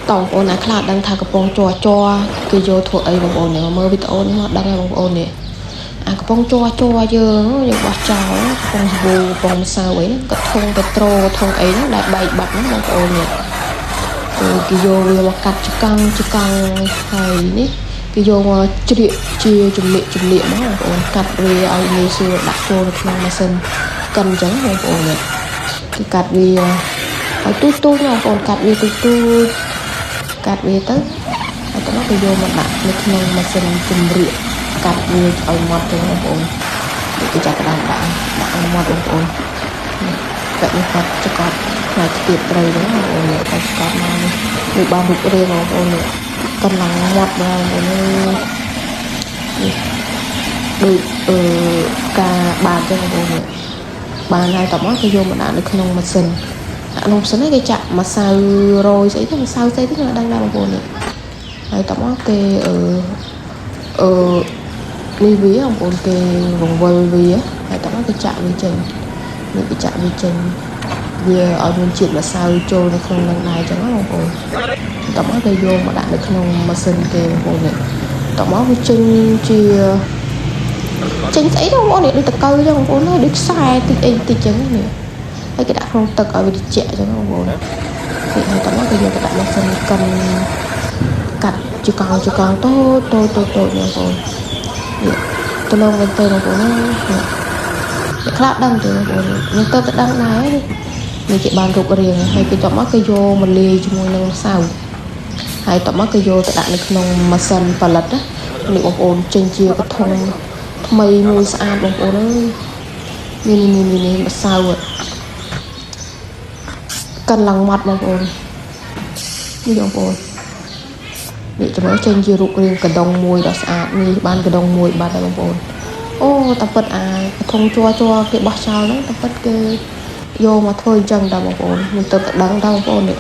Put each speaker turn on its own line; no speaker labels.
តបងប្អូនណាខ្លះដឹងថាកំប៉ុងជ័រជ័រគេយកធ្វើអីបងប្អូននេះមើលវីដេអូនេះមកដឹងហើយបងប្អូននេះអាកំប៉ុងជ័រជ័រយើងយើងបោះចោលកំប៉ុងសាប៊ូកំប៉ុងម្សៅអីហ្នឹងក៏ធុងពេត្រូធុងអីហ្នឹងដែលបែកបាត់ហ្នឹងបងប្អូននេះគឺគេយកវាមកកាត់ចកង់ចកង់ហើយនេះគេយកមកជ្រៀកជាជំលៀកជំលៀកមកបងប្អូនកាត់វាឲ្យងាយស្រួលដាក់ចូលនៅក្នុងម៉ាស៊ីនកិនអញ្ចឹងបងប្អូននេះគេកាត់វាឲ្យទូចទូចបងប្អូនកាត់វាទូចទូចកាត់វាទៅហើយទៅមកគេយកមកដាក់នៅក្នុងម៉ាស៊ីនជំរៀកកាត់វាឲ្យម៉ត់ចឹងបងប្អូនគេចាប់ផ្ដើមដាក់ដាក់ឲ្យម៉ត់បងប្អូនកាត់នេះគាត់ចកត់ផ្នែកខ្ទាបត្រីហ្នឹងបងប្អូននេះគាត់ចកត់មកនេះវាបានរូបរាងបងប្អូននេះកន្លងម៉ត់បងប្អូននេះដូចអឺការបានចឹងបងប្អូននេះបានហើយតមកគេយកមកដាក់នៅក្នុងម៉ាស៊ីនដាក់ក្នុងម៉ាស៊ីនហ្នឹងគេចាក់ម្សៅរយស្អីទៅម្សៅស្អីទៅខ្ញុំអត់ដឹងដែរបងប្អូននេះហើយតមកគេអឺអឺនេះវាបងប្អូនគេរង្វិលវាហើយតមកគេចាក់វាចេញនេះគេចាក់វាចេញវាឲ្យមានជាតិម្សៅចូលនៅក្នុងនឹងដែរចឹងណាបងប្អូនតមកគេយកមកដាក់នៅក្នុងម៉ាស៊ីនគេបងប្អូននេះតមកវាចេញជាចេញស្អីទៅបងប្អូននេះដូចតកៅចឹងបងប្អូនអើយដូចខ្សែតិចអីតិចចឹងនេះហើយគេដាក់ក្នុងទឹកឲ្យវាត្រជាក់ចឹងបងប្អូននេះហើយតមកគេយកទៅដាក់ម៉ាស៊ីនកិនកាត់ជាកង់ជាកង់តូចតូចតូចតូចបងប្អូននេះទៅលងវិញទៅបងប្អូននេះអ្នកខ្លះដឹងទេបងប្អូនខ្ញុំទៅតែដឹងដែរនេះនេះគេបានរូបរាងហើយគេចប់មកគេយកមកលាយជាមួយនឹងម្សៅហើយតមកគេយកទៅដាក់នៅក្នុងម៉ាស៊ីនផលិតណានេះបងប្អូនចេញជាកធុងថ្មីមួយស្អាតបងប្អូនអើយនេះនេះនេះនេះម្សៅកិនឡើងម៉ត់បងប្អូននេះបងប្អូននេះចំណុចចេញជារូបរាងកដុងមួយដ៏ស្អាតនេះបានកដុងមួយបាត់ហើយបងប្អូនអូតែពិតអាកធុងជ័រជ័រគេបោះចោលហ្នឹងតែពិតគេយកមកធ្វើអញ្ចឹងតាបងប្អូនខ្ញុំទៅតែដឹងតាបងប្អូននេះ